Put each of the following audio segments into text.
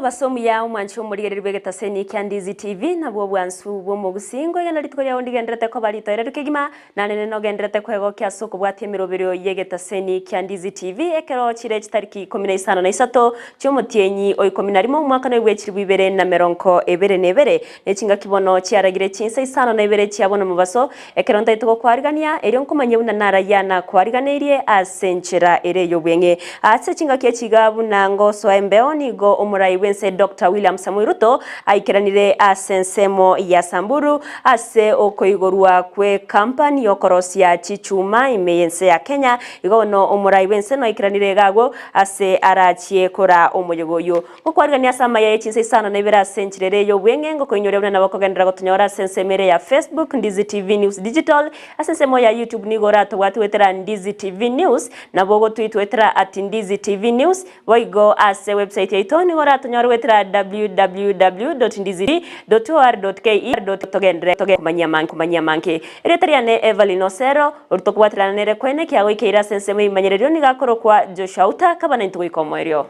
Omobaso omuya omwanchi omorigereria bw'egetaseni kia Ndizi TV, nabwo obwansu bw'omogusi. Nkoigena rituko riao ndigenderete koba ritoereru kegima, Narende nogenderete kwegokia ase okobwatia emeroberio y'egetaseni kia Ndizi TV ekero chire chitariki 15 chi'omotienyi o 11 omwaka noibwe chilifu ibere na merongo ebere na ebere, ne chingaki bono chiaragire chinsa isano na ibere chia bono mobaso, ekero ntaete gokwarigania, erio nkomanye buna narayia nakwariganeirie ase enchera ere ey'obweng'e. Ase chingaki echi iga buna ngosoa embeo nigo omorai bw'ense Doctor William Samoei Ruto aikeranire ase ensemo ya Samburu Ase okoigorwa kw'ekampani y'okorosia chichuma ime y'ense ya Kenya, igo bono omorai bw'ense noikeranire iga agwo ase arachie koraa omoyega oyio. Gokwarigania ase amaya ye chinsa isano na ibere ase enchera ere y'obweng'e, ngokoinyoria buna nabo okogenderera gotonyora ase ensemo ere ya Facebook, Ndizi TV News Digital, ase ensemo ya YouTube nigo oratobwate goetera Ndizi TV News, nabo ogotwitwetera at Ndizi TV News, Boigo ase website yaito nigo oratonyore goetera www.ndizitv.or.ke togenderere komanyia amange komanyia amange. Erieta riane Evelyn Osero, oria tokobwaterana nere kwene kiagoikeire ase ensemo y'ebimanyererio nigo akorokwa Joshua Uta, kaba naintwe goika omoerio.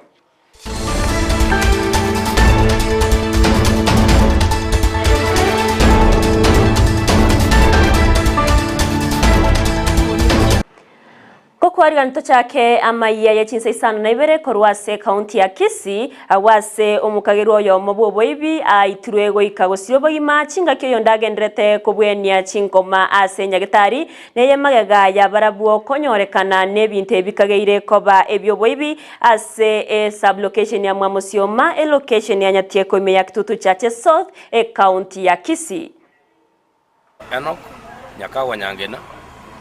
Gokwarigania tochake amayia ye chinsa isano na ibere korwa ase ekaunti ya Kisii, agwo ase omokagerwa oyomo bw'oboibi aitirwe goika gosiria obogima chingaki oyonde agenderete kobwenia chinkoma ase nyagetari, neye magega ya barabwo konyorekana nebinto ebi kageire koba ebi'oboibi ase esub-location ya Mwamusioma, elocation ya Nyatieko ime ya Kitutu Chache South, ekaunti ya Kisii. Enock Nyakagwa Nyangena,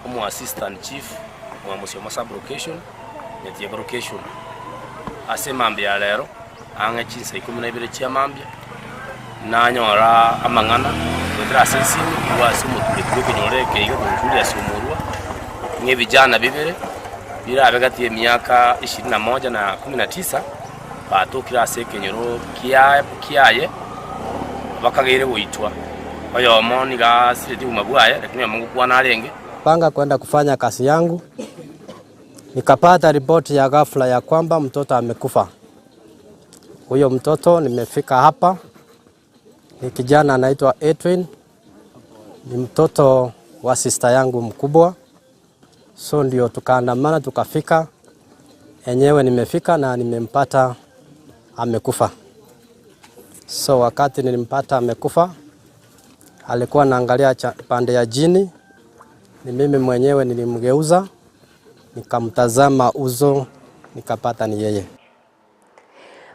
omo assistant chief mwa Musyomo sub location, Nyatieko location, ase emambia ya rero ang'e chinsa ikomi na ibere chia mambia, nanyora amang'ana goetera ase esimi korwa ase omotureti bwa ekenyoro eke iga korwa Julius Omorua, ng'a ebijana bibere birabe gati ya emiaka ishirini na moja na kumi na tisa, batokire ase ekenyoro kiaye, bakageire goitwa. Oyomo nigo asiretie obogima bwaye, lakini oyomo ngokwana arenge. Panga kwenda kufanya kazi yangu, nikapata ripoti ya ghafla ya kwamba mtoto amekufa. Huyo mtoto nimefika hapa, ni kijana anaitwa Edwin, ni mtoto wa sister yangu mkubwa, so ndio tukaandamana tukafika. Enyewe nimefika na nimempata amekufa. So wakati nilimpata amekufa, alikuwa anaangalia pande ya jini, ni mimi mwenyewe nilimgeuza nikamtazama uso nikapata ni yeye.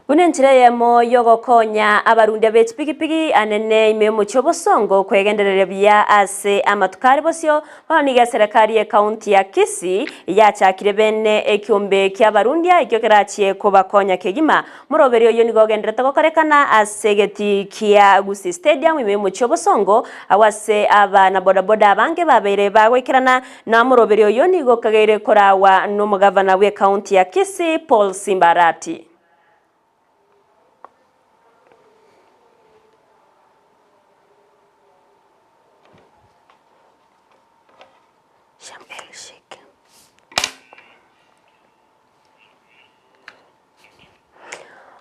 Buna enchera eyemo y'ogokonya abarundia be chipigipigi anene ime y'omochie o Bosongo kwegendereria buya ase amatuko are bosio, bono nigo eserekari y'ecounty ya Kisii yachakire bene ekiombe ki'abarundia ekio kerachie kobakonya kegima. Moroberi oyio nigo ogenderete gokorekana ase egetii kia Gusii Stadium ime y'omochie o Bosongo, agwo ase abana bodaboda abange babeire bagoikerana na moroberi oyio nigo okageire koragwa nomogavana bw'ecounty ya Kisii Paul Simba Arati. Sharm El Sheikh.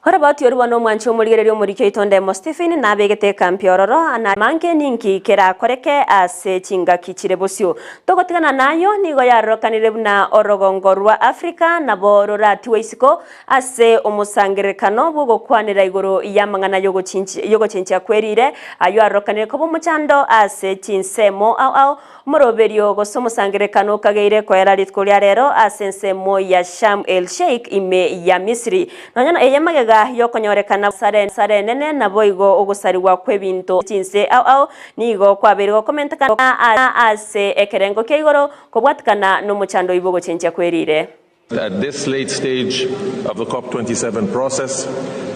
Oroboti orwo bono omwanchi omorigereria omoriki oito Ndemo Stephen nabegete ekampi ororo na amange ninki kerakoreke ase chingaki chire bosio. Togotigana nayo nigo yarorokanire buna orogongo rwa Africa nabo roratiwe isiko ase omosangererekano bw'ogokwanera igoro y'amang'ana y'ogochinchia kwerire ayio arorokanire koba omochando ase chinsemo ao ao Omoroberio gose omosangererekano okageire koera rituko ria rero ase ensemo ya Sharm el Sheikh ime ya Misiri. Nonya eye magega y'okonyorekana sare enene naboigo ogosarigwa kw'ebinto chinse ao ao nigo kwabeire gokomentekana ase ekerengo kia igoro kobwatikana nomochando oyio bw'ogochenchia kwerire. At this late stage of the COP27 process,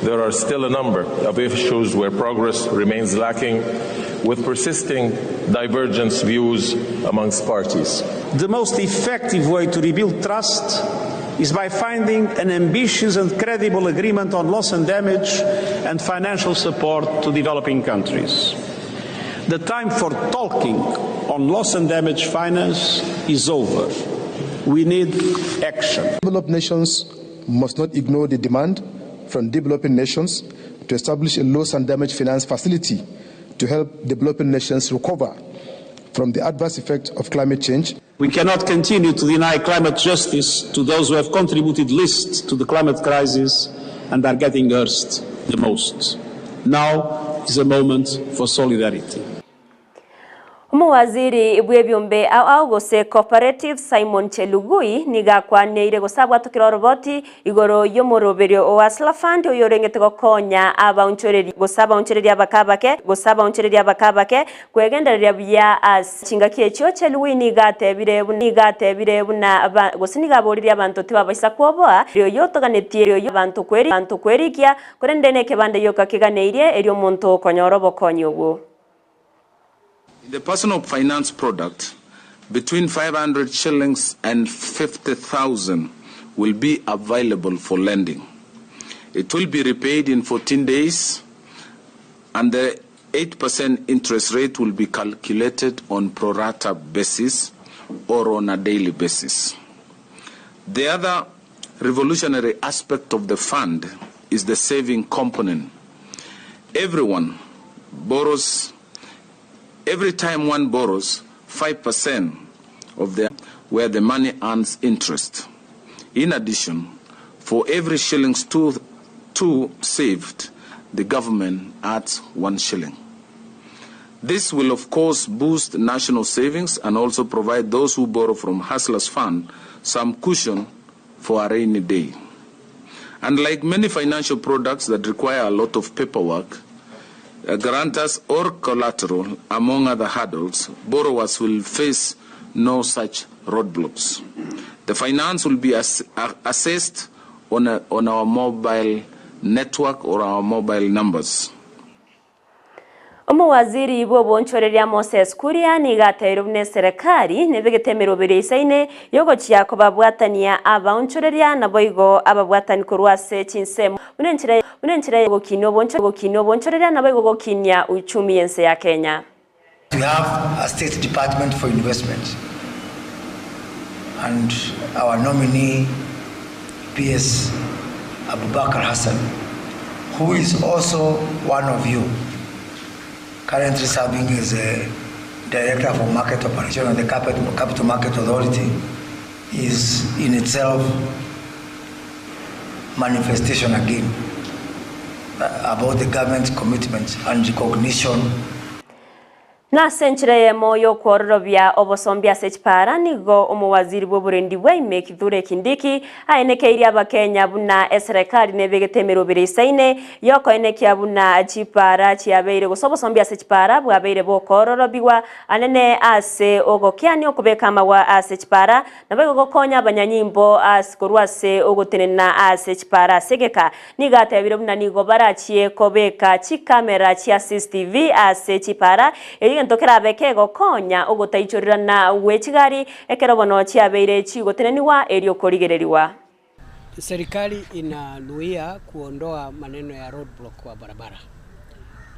there are still a number of issues where progress remains lacking, with persisting divergent views amongst parties. The most effective way to rebuild trust is by finding an ambitious and credible agreement on loss and damage and financial support to developing countries. The time for talking on loss and damage finance is over. We need action. Developed nations must not ignore the demand. from developing nations to establish a loss and damage finance facility to help developing nations recover from the adverse effects of climate change. We cannot continue to deny climate justice to those who have contributed least to the climate crisis and are getting hurt the most. Now is a moment for solidarity. Omowaziri bw'ebiombe ao ao gose Cooperatives Simon Chelugui nigo akwaneire gose abwatokire oroboti igoro y'omoroberio o Hustler Fund oyorengete gokonya abaonchoreria gose abaonchoreria abake abake gose abaonchoreria abake abake kwegendereria buya ase chingaki echio. Chelugui nigo atebire buna nigo atebire buna aba gose nigo aboririe abanto tibabaisa kwoboa erio oyotoganetie erio abanto kweri abanto kwerikia korende nekebande gioka keganeirie erio omonto okonyora obokonyi obwo. In the personal finance product, between 500 shillings and 50,000 will be available for lending. It will be repaid in 14 days and the 8% interest rate will be calculated on pro rata basis or on a daily basis. The other revolutionary aspect of the fund is the saving component. Everyone borrows, every time one borrows 5% of the where the money earns interest. In addition, for every shillings two, two saved, the government adds one shilling. This will, of course, boost national savings and also provide those who borrow from Hustlers Fund some cushion for a rainy day. Unlike many financial products that require a lot of paperwork, guarantors or collateral, among other hurdles, borrowers will face no such roadblocks. The finance will be ass- assessed on, a, on our mobile network or our mobile numbers. Omowaziri bw'obonchoreria Moses Kuria nigo atebirie buna eserekari nebegete emeroberi eisaine yogochia kobabwatania abaonchoreria naboigo ababwatani korwa ase chinsemo buna enchera buna enchera yogokinia oboncho gokinia obonchoreria naboigo gokinia uchumi y'ense ya Kenya. We have a State Department for Investment and our nominee PS Abubakar Hassan, who is also one of you, currently serving as a Director for Market Operation at the Capital Market Authority, is in itself manifestation again about the government's commitment and recognition. Nase enchera eyemo y'okwororobia obosombi ase chipara, nigo omowaziri bw'oborendi bwa ime Kithure Kindiki aenekeirie Abakenya buna eserekari nebegete emeroberi eisaine y'okoenekia buna chipara chiabeire gose obosombi ase chipara bwabeire bokoororobigwa anene ase ogokeania okobeka amagwa ase chipara naboigo gokonya abanyanyimbo ase korwa ase ogotenena ase chipara ase egeka. Nigo atebire buna nigo barachie kobeka chikamera chia CCTV ase chipara, erio egento kerabe kegokonya ogotaichorerana gwe chigari ekero bono chiabeire chigotenenigwa erio korigererigwa. Serikali inanuia kuondoa maneno ya roadblock kwa barabara,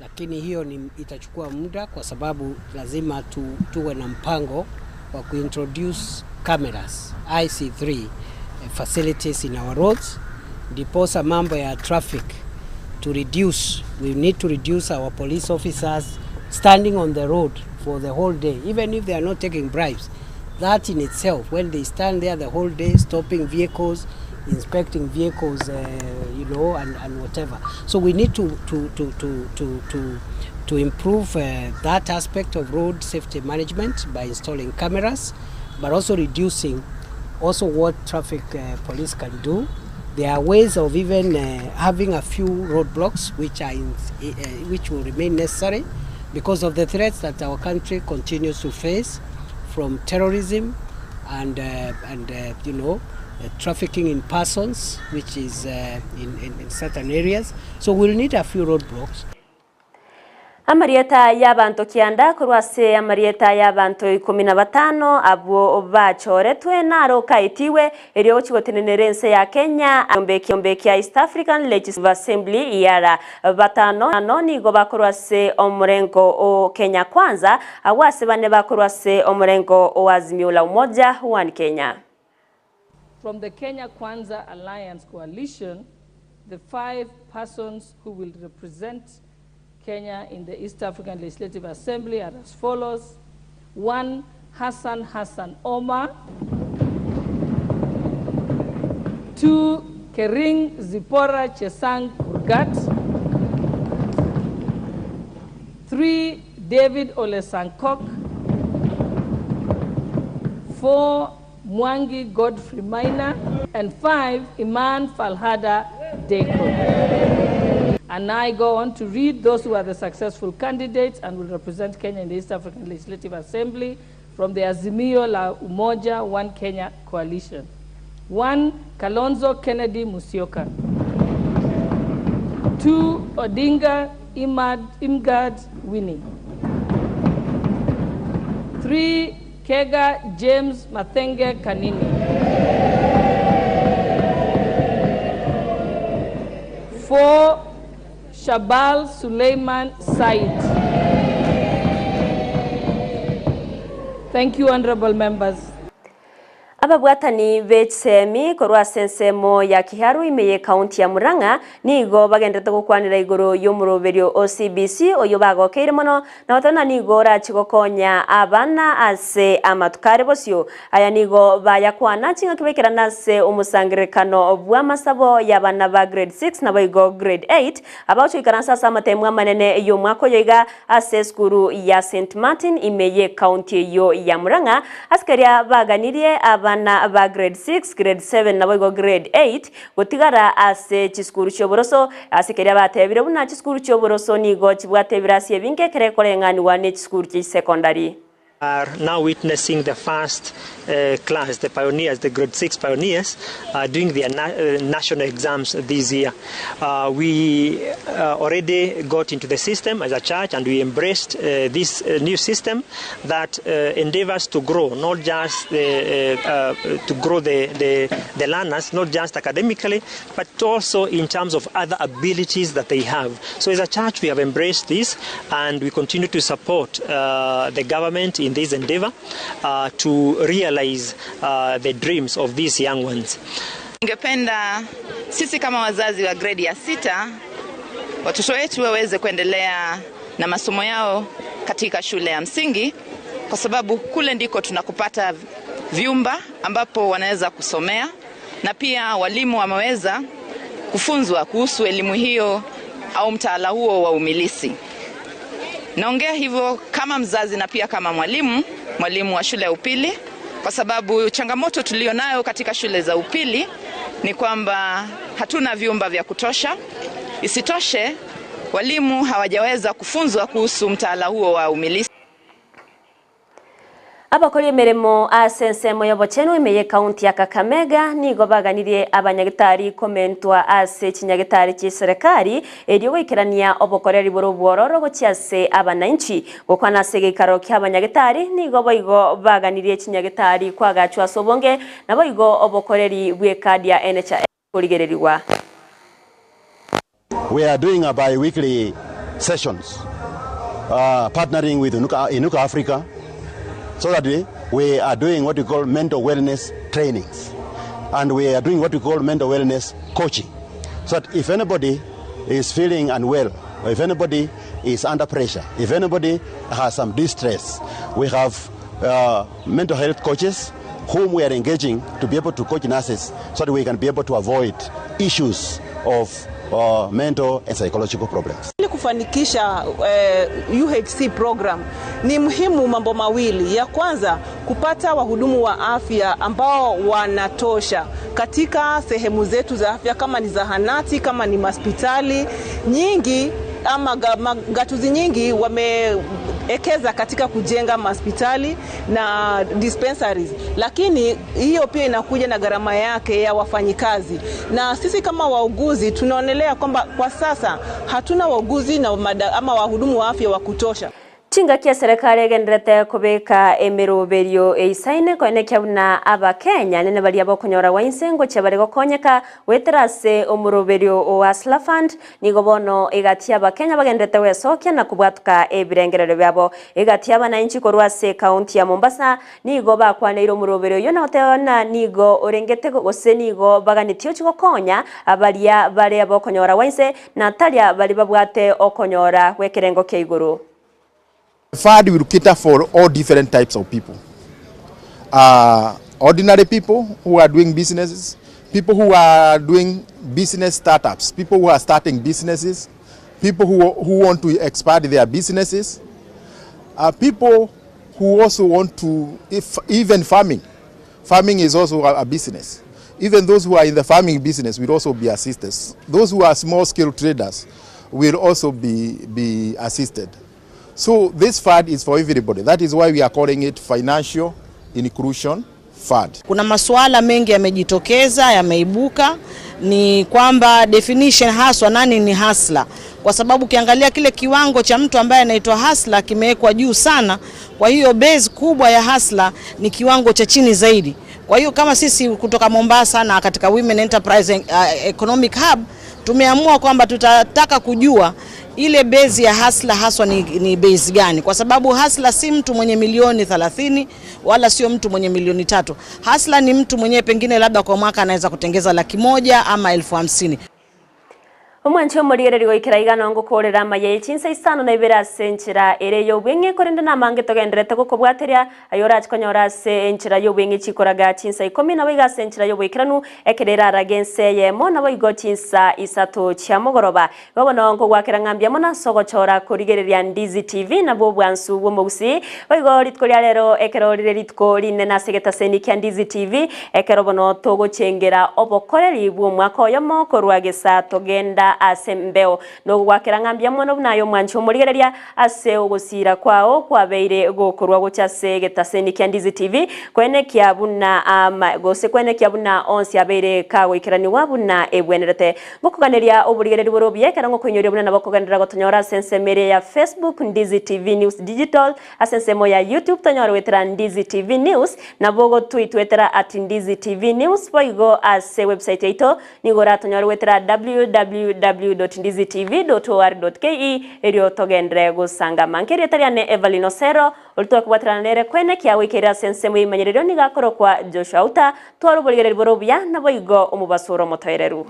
lakini hiyo ni itachukua muda kwa sababu lazima tu, tuwe na mpango wa kuintroduce cameras IC3 facilities in our roads, ndiposa mambo ya traffic to reduce, we need to reduce our police officers standing on the road for the whole day, even if they are not taking bribes. That in itself, when they stand there the whole day stopping vehicles, inspecting vehicles, and whatever. So we need to improve that aspect of road safety management by installing cameras, but also reducing also what traffic police can do. There are ways of even having a few roadblocks which will remain necessary because of the threats that our country continues to face from terrorism and trafficking in persons, which is in certain areas. So we'll need a few roadblocks. Amarieta y'abanto kianda korwa ase amarieta y'abanto 15 abwo bachoretwe naro kaitiwe erio gochigotenenera ense ya Kenya ombe kiombe kia East African Legislative Assembly yara batano ano nigo bakorwa ase omurengo o Kenya Kwanza agwo ase bane bakorwa ase omurengo o Azimio la Umoja One Kenya. From the Kenya Kwanza Alliance Coalition, The five persons who will represent Kenya in the East African Legislative Assembly are as follows. One, Hassan Hassan Omar. Two, Kering Zipporah Chesang Kurgat. Three, David Ole Sankok. Four, Mwangi Godfrey Maina. And five, Iman Falhada Deko. And I go on to read those who are the successful candidates and will represent Kenya in the East African Legislative Assembly from the Azimio la Umoja One Kenya Coalition. One, Kalonzo Kennedy Musyoka. Two, Odinga Imad, Imgad Winnie. Three, Kega James Mathenge Kanini. Four, Shabal Suleiman Said. Thank you, honorable members. Ababwatani b'echisemi korwa ase ensemo ya Kiharu ime ye county ya Murang'a nigo bagenderete gokwanera igoro y'omoroberio o CBC oyo bagokeire mono na batana nigo orachi gokonya abana ase amatukare bosio aya nigo bayakwana ching'aki baikerana ase omosangerekano bw'amasabo y'abana ba grade 6 nabo igo grade 8 abagochoikaransa ase amatemu amanene y'omwaka oyo iga ase esukuru ya St Martin ime ye county eyo ya Murang'a asikaria baganirie abana ba grade 6, grade 7 nabo igo grade 8 gotigara ase chisukuru chioboroso ase keria batebire buna chisukuru chioboroso nigo chibwate ebirasi ebinge ekere ekoreng'aniwa na echisukuru chia secondary. Are now witnessing the first class, the pioneers, the grade 6 pioneers, are doing their national exams this year. We already got into the system as a church and we embraced this new system that endeavors to grow, not just to grow the learners, not just academically, but also in terms of other abilities that they have. So as a church, we have embraced this and we continue to support the government in this endeavor to realize the dreams of these young ones. Ningependa sisi kama wazazi wa grade ya 6 watoto wetu waweze kuendelea na masomo yao katika shule ya msingi, kwa sababu kule ndiko tunakupata vyumba ambapo wanaweza kusomea na pia walimu wameweza kufunzwa kuhusu elimu hiyo au mtaala huo wa umilisi. Naongea hivyo kama mzazi na pia kama mwalimu wa shule ya upili, kwa sababu changamoto tulionayo katika shule za upili ni kwamba hatuna vyumba vya kutosha. Isitoshe, walimu hawajaweza kufunzwa kuhusu mtaala huo wa umilisi. Abakori emeremo ase ensemo y'obochenu ime ye county ya Kakamega nigo baganirie abanyagitari komentwa ase chinyagitari chi serikali erio goikerania obokoreri boro obwororo gochia ase abananchi gokwana ase geikaro kia abanyagitari nigo boigo baganirie chinyagitari kwagachwa ase obonge nabo igo obokoreri bw'ekadi ya NHIF korigereriwa. We are doing a bi-weekly sessions, partnering with Inuka Africa, so that we are doing what we call mental wellness trainings, and we are doing what we call mental wellness coaching, so that if anybody is feeling unwell, or if anybody is under pressure, if anybody has some distress, we have mental health coaches whom we are engaging to be able to coach nurses so that we can be able to avoid issues of mental and psychological problems. Ili kufanikisha UHC program ni muhimu mambo mawili. Ya kwanza, kupata wahudumu wa afya ambao wanatosha katika sehemu zetu za afya, kama ni zahanati, kama ni hospitali nyingi ama gatuzi nyingi wameekeza katika kujenga hospitali na dispensaries, lakini hiyo pia inakuja na gharama yake ya wafanyikazi, na sisi kama wauguzi tunaonelea kwamba kwa sasa hatuna wauguzi na ama wahudumu wa afya wa kutosha. Chingaki eserekari egendererete kobeka emeroberio eisaine koenekia buna Abakenya nene baria bokonyora gwa inse ngochia bare gokonyeka goetera ase omoroberio o Hustler Fund, nigo bono egati y'Abakenya bagendererete gwesokia na kobwatuka ebirengererio biabo. Egati y'abanainchi korwa ase ekaunti ya Mombasa nigo bakwaneire omoroberio oyio na goteba buna nigo orengete gose nigo baganetie ochie gokonya baria bare abokonyora gwa inse na taria baria babwate okonyora gw'ekerengo kia igoro. The fund will cater for all different types of people. Uh, ordinary people who are doing businesses, people who are doing business startups, people who are starting businesses, people who, who want to expand their businesses, uh, people who also want to, if, even farming. Farming is also a, a business. Even those who are in the farming business will also be assisted. Those who are small scale traders will also be, be assisted. So this fund is for everybody. That is why we are calling it Financial Inclusion Fund. Kuna masuala mengi yamejitokeza, yameibuka, ni kwamba definition haswa nani ni hustler, kwa sababu ukiangalia kile kiwango cha mtu ambaye anaitwa hustler kimewekwa juu sana. Kwa hiyo base kubwa ya hustler ni kiwango cha chini zaidi. Kwa hiyo kama sisi kutoka Mombasa na katika Women Enterprise Economic Hub tumeamua kwamba tutataka kujua ile base ya hustler haswa ni, ni base gani, kwa sababu hustler si mtu mwenye milioni 30 wala sio mtu mwenye milioni tatu. Hustler ni mtu mwenye pengine labda kwa mwaka anaweza kutengeza 100,000 ama 50,000. Omwanchi omorigereria goikera iga nongokorera amaya ye chinsa isano na ibere ase enchera ere y'obweng'e korende namange togenderete gokobwateria aye orache konyora ase enchera y'obweng'e chikoraga chinsa ikomi nabo iga ase enchera y'oboikeranu ekero erarage ense eyemo nabo igo chinsa isato chia mogoroba. Igo bono nkogwakera ng'a mbuya mono ase ogochora korigereria Ndizi TV nabwo obwansu bw'omogusii. Boigo rituko ria rero ekero rire rituko rinene ase egetaseni kia Ndizi TV ekero bono togochengera obokoreri bw'omwaka oyomo korwa gesa togenda ase embeo. Nogwakera ng'a mbuya mono buna aye omwanchi omorigereria ase ogosiira kwao kwabeire gokorwa gocha ase egetaseni kia Ndizi TV koenekia buna ama gose koenekia buna onsi abeire kagoikeranigwa buna ebwenerete. Ngokoganeria oborigereria bore obuya ekero ngokoinyoria buna nabo okogenderera gotonyora ase ensemo eria ya Facebook Ndizi TV News Digital, ase ensemo ya YouTube tonyore goetera Ndizi TV News, nabo ogotweitwetera at Ndizi TV News, boigo ase website yaito nigo oratonyore goetera www.ndizitv.or.ke erio togenderere gosangama. Nkerieta riane Evelyn Osero, oria twakobwaterana nere kwene kiagoikeire ase ensemo y'eimanyererio nigo akorokwa Joshua Outa, tware oborigereria bore obuya naboigo omobaso ore omotoereru.